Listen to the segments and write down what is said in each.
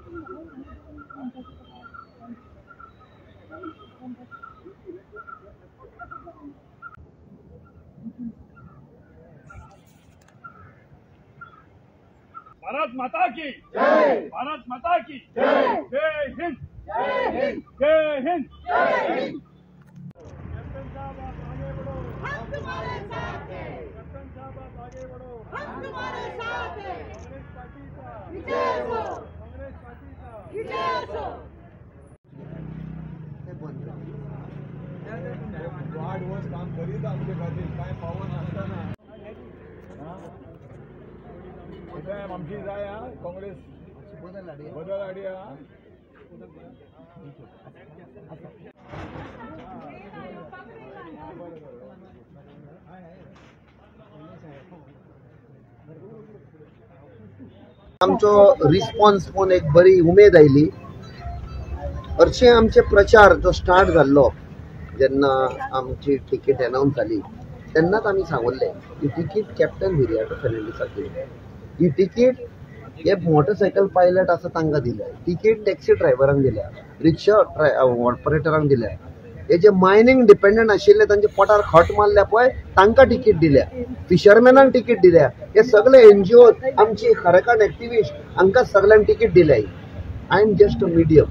भारत माता की जय, भारत माता की जय, जय हिंद, जय हिंद, जय हिंद, जय हिंद। कैप्टन साहब आप आगे बढ़ो, हम तुम्हारे साथ हैं। कैप्टन साहब आप आगे बढ़ो, हम तुम्हारे साथ हैं। कांग्रेस पार्टी का विजय हो, कांग्रेस पार्टी का विजय हो। वाड वर्स काम करीत आमचे खातीर काय पावर नासतना आमची जाय काँग्रेस बदल हाडया। आमचो रिस्पॉन्स पळोवन एक बरी उमेद आयली। हरशीं आमचे प्रचार जो स्टार्ट जाल्लो जेन्ना आमची तिकीट अनावन्स जाली तेन्नाच आमी सांगल्लें ही तिकीट कॅप्टन विरियाटो फेर्नांडीसाक दिली, ही तिकीट हे मोटरसायकल पायलट आसा तांकां दिल्या, तिकीट टॅक्सी ड्रायव्हरांक दिल्या, रिक्षा ऑपरेटरांक दिल्या, हे जे मायनींग डिपेंडंट आशिल्ले तांच्या पोटार खट मारल्या पळय तांकां तिकीट दिल्या, फिशरमॅनांक तिकीट दिल्या, हे सगळे एनजीओ आमची खरेखान एक्टिविस्ट हांकां सगळ्यांक तिकीट दिल्या। I am just a medium.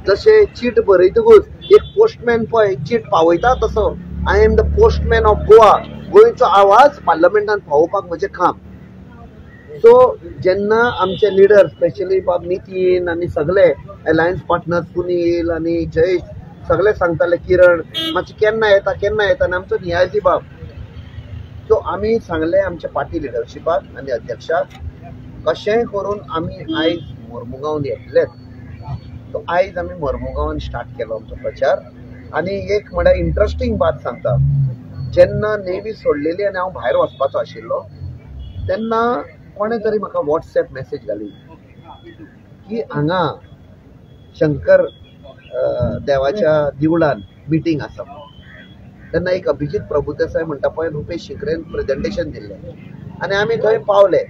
जशें चीट बरयतकूच एक पोस्टमॅन पळय चीट पावयता तसो I am the postman of Goa. गोंयचो आवाज पार्लमेंटान पावोवपाक म्हजें काम। सो जेन्ना आमचे लिडर स्पेशली बाब नितीन आनी सगळे अलायन्स पार्टनर्स सुनील आनी जयेश सगळे सांगताले किरण मातशें केन्ना येता केन्ना येता, आनी आमचो नियाजी बाब, सो आमी सांगले आमच्या पार्टी लिडरशिपाक आनी अध्यक्षाक कशेंय करून आमी आयज मोर्मुगांवान येतलेच। सो आयज आमी मोर्मुगांवान स्टार्ट केलो आमचो प्रचार। आनी एक म्हळ्यार इंट्रस्टींग बात सांगता, जेन्ना नेवी सोडलेली आनी हांव भायर वचपाचो आशिल्लो तेन्ना कोणें तरी म्हाका वॉट्सएप मॅसेज घाली की हांगा शंकर देवाच्या देवळान मिटींग आसा। तेन्ना एक अभिजीत प्रभुदेसाय म्हणटा पळय रुपेश शिंकरेन प्रेजेंटेशन दिल्लें आनी आमी थंय पावले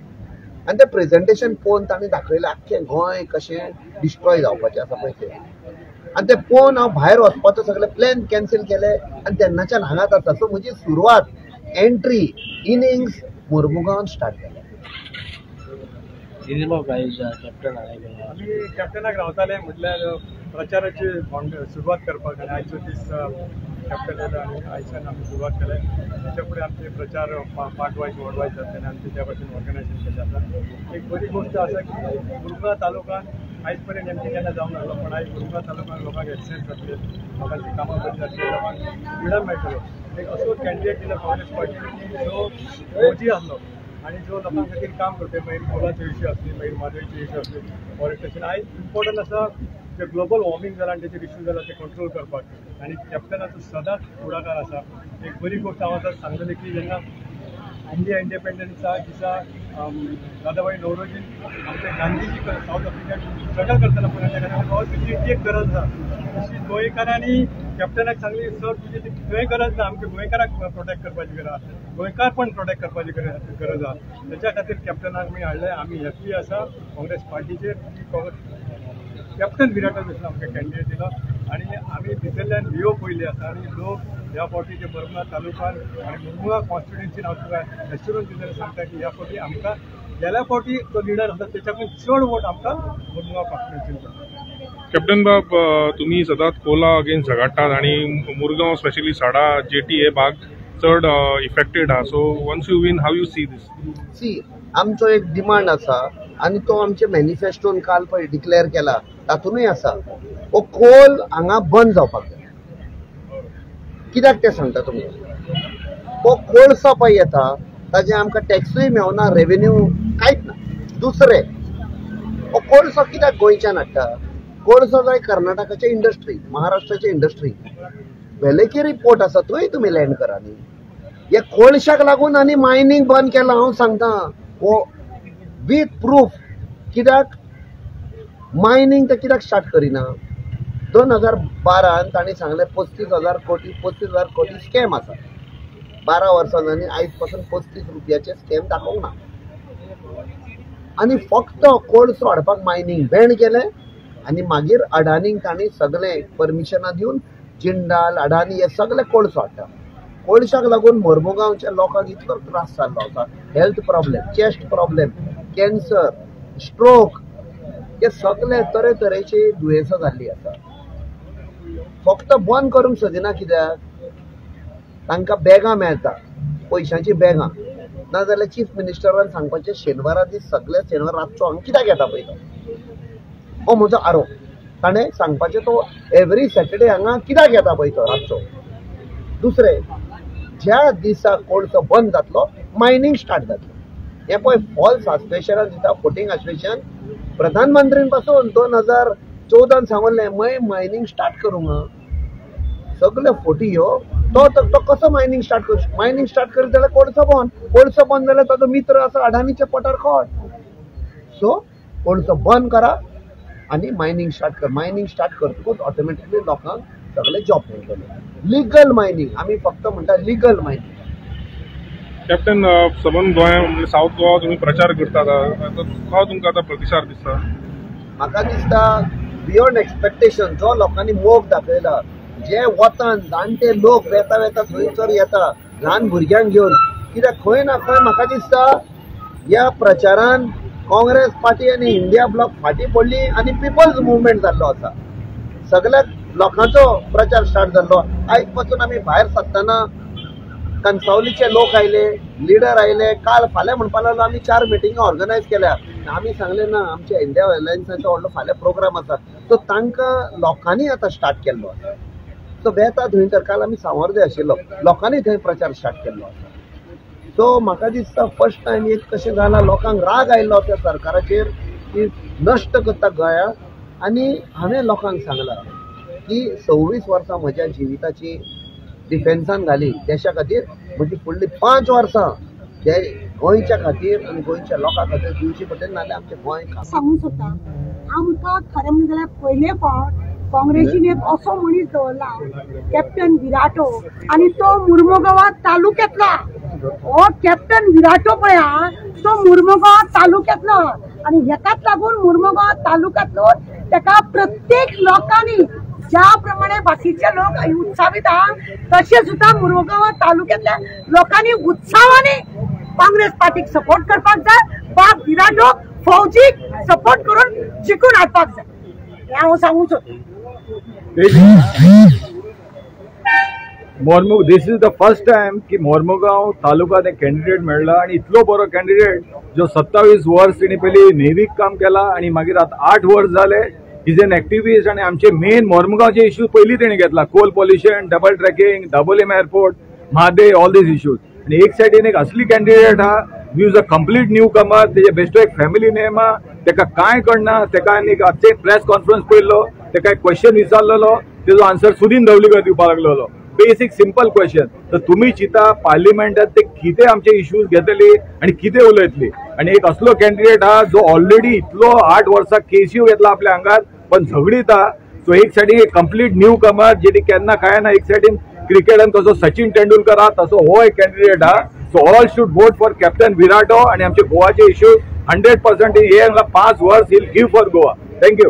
आनी तें प्रेजेंटेशन पळोवन तांणी दाखयलें आख्खें गोंय कशें डिस्ट्रॉय जावपाचें आसा पळय तें, आनी तें पळोवन हांव भायर वचपाचो सगळें प्लॅन कॅन्सल केलें आनी तेन्नाच्यान हांगाच आसा। सो म्हजी सुरवात एंट्री इनिंग्स मोर्मुगांवान स्टार्ट जाली। आमी कॅप्टनाक रावताले म्हटल्यार प्रचाराची सुरवात करपाक आनी आयचो दीस कॅप्टन येता आनी आयच्यान आमी सुरवात केले। तेच्या फुडें आमचे प्रचार पार्ट वायज वॉर्ड वायज जातले आनी आमचे त्या भाशेन ऑर्गनायझेशन केल्लें आसा। एक बरी गोश्ट आसा की मुरगांव तालुक्यान आयज पर्यंत नेमकें केन्ना जावंक नासलो, पूण आयज मुरगांव तालुक्यान लोकांक एक्सेस जातले, लोकांची कामां बरीं जातली, लोकांक फ्रिडम मेळटलो। एक असो कॅन्डिडेट दिलो काँग्रेस पार्टीन की जो फौजी आसलो आनी जो लोकां खातीर काम करता, मागीर कोलाचो इश्यू आसली, मागीर म्हादयची इश्यू आसली, फॉरेस्टेशन आयज इम्पॉर्टंट आसा जे ग्लोबल वॉर्मिंग जाला आनी तेचेर इश्यू जाला ते कंट्रोल करपाक आनी कॅप्टनाचो सदांच फुडाकार आसा। एक बरी गोश्ट हांव आतां सांगतलें की जेन्ना इंडिया इंडिपेंडन्सा दिसा दादाभाई नवरोजीन आमचे गांधीजी सावथ आफ्रिकेन स्ट्रगल करतना पळय ताका एक गरज आसा तशी गोंयकारांनी कॅप्टनाक सांगली सर तुजी ती थंय गरज ना, आमच्या गोंयकाराक प्रोटेक्ट करपाची गरज आसा, गोंयकार पण प्रोटेक्ट करपाची गरज आसा। तेच्या खातीर कॅप्टनाक आमी हाडले। आमी हॅपी आसा काँग्रेस पार्टीचेर की कॅप्टन विराटो जसो आमकां कॅन्डिडेट दिलो आनी आमी भितरल्यान वियो पयली आसा आनी लोक ह्या फावटी जे मुरगांव तालुक्यान आनी मुरगांव कॉन्स्टिट्युएन्सीन हांव तुका एश्युरन्स दितना सांगता की ह्या फावटी आमकां गेल्या फावटी जो लिडर आसा तेच्याकून चड वोट आमकां मुरगांव कॉन्स्टिट्युएन्सीन पडटा। कॅप्टन बाब, तुमी सदांच कोला अगेन्स्ट झगडटात आनी मुरगांव स्पेशली साडा जेटी हे भाग चड इफेक्टेड आहा, so once you win how you see this? See आमचो एक डिमांड आसा आनी तो आमचे मॅनिफेस्टोन काल पळय डिक्लेअर केला तातूंतय आसा, हो कोल हांगा बंद जावपाक जाय। कित्याक तें सांगता तुमकां, हो कोळसो पळय येता ताजें आमकां टॅक्सूय मेळना, रेवेन्यू कांयच ना। दुसरें, हो कोळसो कित्याक गोंयच्यान हाडटा? कोळसो जाय कर्नाटकाचे इंडस्ट्री, महाराष्ट्राचे इंडस्ट्री, वेलेकेरी पोर्ट आसा थंय तुमी लँड करा न्ही। हे कोळशाक लागून आनी मायनींग बंद केलां हांव सांगता, हो विथ प्रूफ। कित्याक मायनींग ते कित्याक स्टार्ट करिना? 2012 तांणी सांगलें 35,000 कोटी, 35,000 कोटी स्कॅम आसा। 12 वर्सां जालीं आयज पासून 35 रुपयाचे स्कॅम दाखोवंक ना। आनी फक्त कोळसो हाडपाक मायनींग बॅन केलें आनी मागीर अडानीक तांणी सगळें परमिशनां दिवन जिंदाल अडानी हे सगळे कोळसो हाडटा. कोळशाक लागून मोर्मुगांवच्या लोकांक इतलो त्रास जाल्लो आसा, health problem, chest problem, cancer, stroke, हे सगळे तरेतरेची दुयेंसां जाल्लीं आसा. फक्त बंद करूंक सोदिना कित्याक तांकां बॅगां मेळटा, पयशांची बॅगां. नाजाल्यार चीफ मिनिस्टरान सांगपाचें शेनवारा दीस सगळे शेनवार रातचो हांगा कित्याक येता पळय तो, हो म्हजो आरोप. ताणें सांगपाचें तो एवरी सॅटर्डे हांगा कित्याक येता पळय तो रातचो. दुसरें, ज्या दिसा कोळसो बंद जातलो मायनींग स्टार्ट जातलें. हें पळय फॉल्स आश्वेशनां दिता, फोटींग आश्वेशन. प्रधानमंत्रीन पासून 2014 सांगलें मय मायनींग स्टार्ट करूंक, सगळे फोटी ह्यो. तो तो कसो मायनींग स्टार्ट करू? मायनींग स्टार्ट करीत जाल्यार कोळसो बंद, कोळसो बंद जाल्यार ताजो मित्र आसा अडानीच्या पोटार खोट. सो कोळसो बंद करा आनी मायनींग स्टार्ट कर. मायनींग स्टार्ट करतकूच ऑटोमॅटिकली लोकांक सगळे जॉब मेळटले. लिगल मायनींग, आमी फक्त म्हणटा लिगल मायनींग. कॅप्टन, सबंद गोंया म्हणजे सावथ गोवा तुम्ही प्रचार करतात, कसो तुमकां आतां प्रतिसाद दिसता? म्हाका दिसता बियोंड एक्सपेक्टेशन. जो लोकांनी मोग दाखयला, जे वतान जाणटे लोक वेता वेता थंयसर येता ल्हान भुरग्यांक घेवन, कित्याक खंय ना खंय म्हाका दिसता ह्या प्रचारान काँग्रेस पार्टी आनी इंडिया ब्लॉक फाटीं पडली आनी पिपल्स मुवमेंट जाल्लो आसा. सगळ्या लोकांचो प्रचार स्टार्ट जाल्लो. आयज पासून आमी भायर सरतना कन्सावलीचे लोक आयले, लिडर आयले. काल फाल्यां म्हणपाक लागलो आमी 4 मिटिंगो ऑर्गनायज केल्या. आमी सांगलें ना आमच्या इंडिया अलायन्साचो व्हडलो फाल्यां प्रोग्राम आसा, सो तांकां लोकांनी आतां स्टार्ट केल्लो आसा. सो वेता थंय तर काल आमी सावर्दे आशिल्लो, लोकांनी थंय प्रचार स्टार्ट केल्लो आसा. सो म्हाका दिसता फर्स्ट टायम एक कशें जालां, लोकांक राग आयिल्लो त्या सरकाराचेर की नश्ट करता गोंया. आनी हांवें लोकांक सांगलां की 26 वर्सां म्हज्या जिविताची डिफेन्सान घाली देशा खातीर, म्हजी फुडली 5 वर्सां ते गोंयच्या खातीर आनी गोंयच्या लोकां खातीर दिवची पडटली, नाजाल्यार आमचें गोंय सांगूंक सोदता. आमकां खरें म्हणलें जाल्यार पयले फावट काँग्रेसीन एक असो मनीस दवरला कॅप्टन विराटो, आनी तो मुर्मुगांव तालुक्यांतलो. हो कॅप्टन विराटो पळय हा, तो मुर्मुगांव तालुक्यांतलो आनी हेकाच लागून मुर्मुगांव तालुक्यांतलो तेका प्रत्येक लोकांनी ज्या प्रमाणे बाकीचे लोक उत्साहीत आहा तशें सुद्दां मुर्मुगांव तालुक्यांतल्या लोकांनी उत्साहाने काँग्रेस पार्टीक सपोर्ट करपाक जाय, बाब विराटोक फौजीक सपोर्ट करून जिखून हाडपाक जाय, हें हांव सांगूंक सोदतां. This is the first time की मोर्मुगांव तालुका एक कॅन्डिडेट मेळ्ळा आनी इतलो बरो कॅन्डिडेट जो 27 वर्स तेणी पयलीं नेव्हीक काम केला आनी मागीर आतां 8 वर्स जाले is an activist. आनी आमचे मेन मोर्मुगांवचे इश्यू पयलीं तेणी घेतला, coal pollution, double tracking, Dabolim airport, Mhadei, all these issues. आनी एक सायडीन एक असली कॅन्डिडेट आहा, is a complete new comer, तेजे बेश्टो एक फॅमिली नेम आहा, तेका कांय कळना. तेका आनी आजचे प्रेस कॉन्फरन्स पळयल्लो, तेका एक क्वेश्चन विचारलेलो, तेजो आन्सर सुदीन धवलीकर दिवपाक लागलेलो. Basic simple question. तर तुम्ही चिंता पार्लिमेंटात ते कितें आमचे इश्यूज घेतली आनी कितें उलयतली. आनी एक असलो कॅन्डिडेट आहा जो ऑलरेडी इतलो 8 वर्सां केसीव घेतला आपल्या आंगार, पण झगडीता. सो एक सायडीन एक कंप्लीट न्यू कमर जेणी केन्ना कांय ना, एक सायडीन क्रिकेटान कसो सचिन तेंडुलकर आहा तसो हो एक कॅन्डिडेट आहा. So all should vote for captain Virato आनी आमचे गोवाचे इश्यूज 100% हे 5 वर्स he'll give for Goa. Thank you.